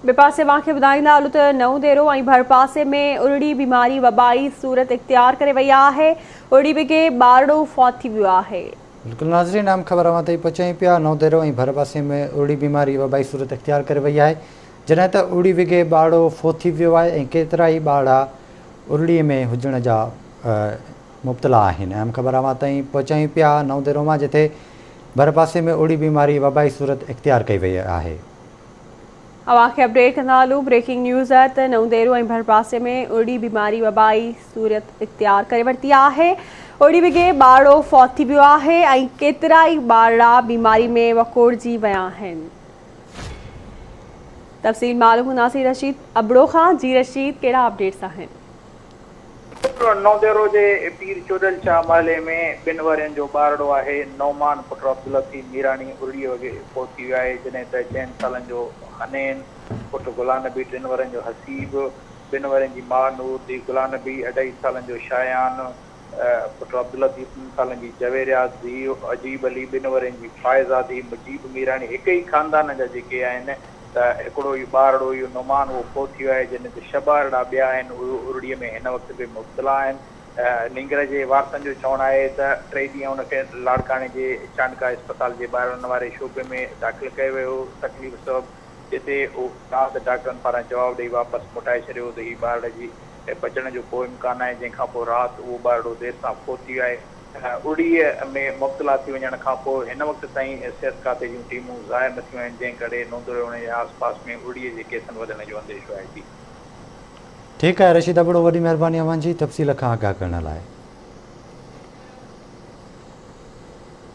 ٻئي پاسي اوهان کي ٻڌائيندا هلون ته نئون ديرو ۽ ڀرپاسي ۾ ارڙي بيماري وبائي صورت اختيار ڪري وئي آهي، ارڙي وگهي ٻارڙو فوت ٿي ويو آهي. بلڪل ناظرين اهم خبر اوهان تائين پهچايون پيا نئون ديرو ۽ ڀرپاسي ۾ ارڙي بيماري وبائي صورت اختيار ڪري وئي آهي جڏهن ته ارڙي وگهي ٻارڙو فوت ٿي ويو آهي ۽ ڪيترائي ٻارڙا ارڙي ۾ هجڻ جا مبتلا آهن اهم خبر اوهان تائين پهچايون پيا نئون ديرو مان جتي ڀرپاسي ۾ ارڙي بيماري وبائي صورت اختيار ڪئي وئي آهي. اوهان کي اپڊيٽ ڪندا هلون بريڪنگ نيوز آهي ته نئون ديرو ۽ ڀرپاسي ۾ ارڙي بيماري وبائي صورت اختيار ڪري ورتي آهي ارڙي وگهي ٻارڙو فوت ٿي ويو آهي ۽ ڪيترائي ٻارڙا بيماري ۾ وڪوڙجي ويا آهن تفصيل معلوم ڪنداسين رشيد ابڙو کان جي رشيد ڪهڙا اپڊيٽس آهن. نئون ديرو جي پير چوڏل شاهه محلي ۾ ٻن ورهين جو ٻارڙو آهي نعمان پٽ عبداللطيف ميراڻي ارڙيء وڳي فوت ٿي ويو آهي جڏهن ته چئن سالن جو حنين پٽ غلام نبي ٽن ورهين جو حسيب ٻن ورهين جي ماء نور ڌيء غلام نبي اڍائي سالن جو شايان پٽ عبداللطيف ٽن سالن جي جويريا ڌيء عجيب علي ٻن ورهين جي فائزه ڌيء مجيب ميراڻي هڪ ئي خاندان جا جيڪي آهن ته هڪڙو ئي ٻارڙو اهو نعمان اهو فوت ٿي ويو آهي جنھن تي ڇھه ٻارڙا ٻيا آهن اهي ارڙيء ۾ هن وقت به مبتلا آهن. نينگر جي وارثن جو چوڻ آهي ته ٽئي ڏينهن ان کي لاڙڪاڻي جي چانڊڪا اسپتال جي ٻارڙن واري شعبي ۾ داخل ڪيو ويو هو تڪليف سبب جتي اهو رات ڊاڪٽرن پاران جواب ڏئي واپس موٽائي ڇڏيو هو ته هي ٻارڙي جي بچڻ جو ڪو امڪان ناهي جنهن کانپوء رات اهو ٻارڙو دير سان فوت ٿي ويو آهي. اڙيء ۾ مبتلا ٿي وڃڻ کان پوء هن وقت تائين صحت کاتي جون ٽيمون ظاهر نه ٿيون آهن، جنهن ڪري نوندڙي ان جي آس پاس ۾ اڙيء جي ڪيسن وڌڻ جو انديشو آهي. جي. ٺيڪ آهي رشيد ابڙو وڏي مهرباني اوهان جي تفصيل کان آگاهه ڪرڻ لاء.